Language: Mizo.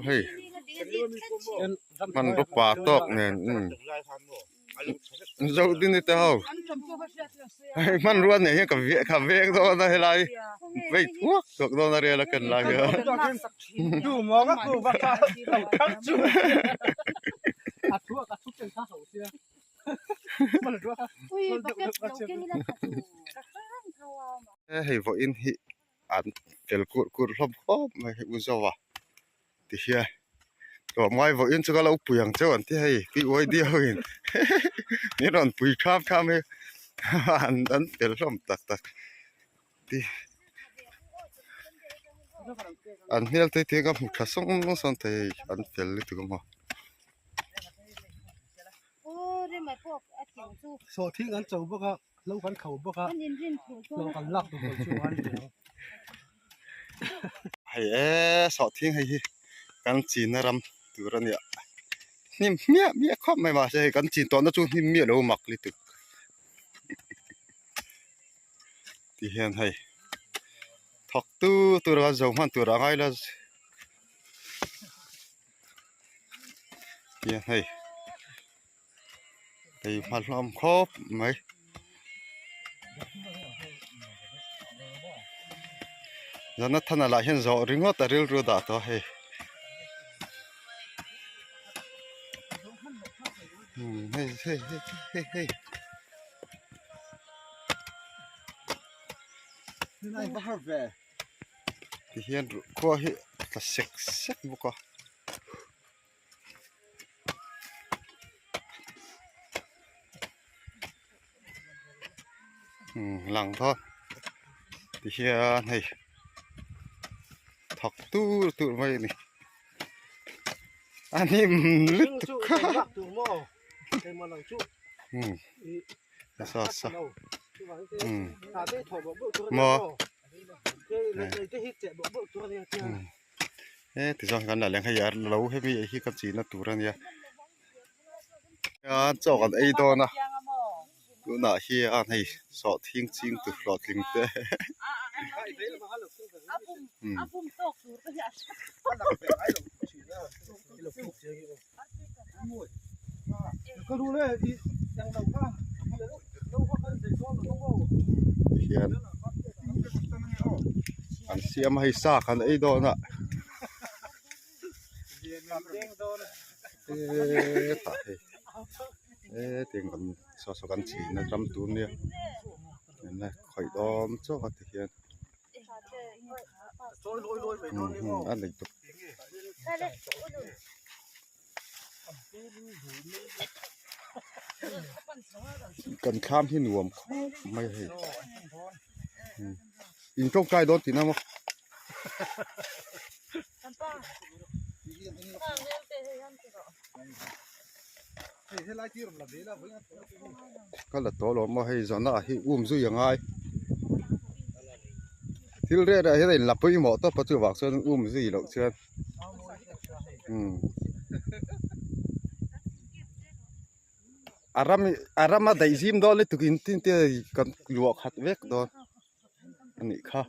Hei hmanraw pa tawk nen umm Zodini te ho hei hmanrua nen hian ka ka veng dawn a helai vei thuak thuak dawn a rial a ken lai hian. Hei vawiin hi an fel kurh kurh hlawm khawp mai hei u Zoa ti hian tlawmngai vawiin chu ka lo pui ang cheu an ti hei PYD ho in min rawn pui tham tham hi an an fel hlawm tak tak ti an hmel te te ka hmu tha sawng sawng thei hei an fel lutuk a maw. Sawhthing an cho bawk a. Lo kan kho bawk a, lo kan lak duh lo chu a ni ang. Hei e sawhthing hei hi kan chinna ram tur a nia hnim hmiah hmiah khawp mai mahse hei kan chin tawhna chu hnim miah lo mak lutuk ti hian hei thawk tu tur a zo hman tur a ngai la ti hian hei. Hei hma hlawm khawp mai Jonathana lah hian zawh ringawt a rilru dah tawh a hei umm hei hei hei hei hei. Tihian ruhkhua hi a tla sek sek bawk a. Lang dawn ti hian hei thawk tur tur mai a ni a hnim lutuk a sa sa maw. He ti zawng hi kan la leng hei a lo hemi hi ka chihna tur a nia a chaw kan ei dawn a tunah hian hei sawhthing ching tur hlawhtling te hian an siam a hei sa kan ei dawn a hetah hei hetiang kan saw saw kan chhin a ram tur nia khawih dawn chauh a ti hian. A nei tuk kan thlam hi nuam khawp mai hei in tawngtai dawn tihna maw. Ka la tawh lo maw hei zawhna ah hi um zui a ngai thil reh reh hian a in la pawimawh tawp a chuvang chuan um zui loh chuan umm a ram a ram a daih zim dawn lutuk in tin te kan luah khat vek dawn a nih kha.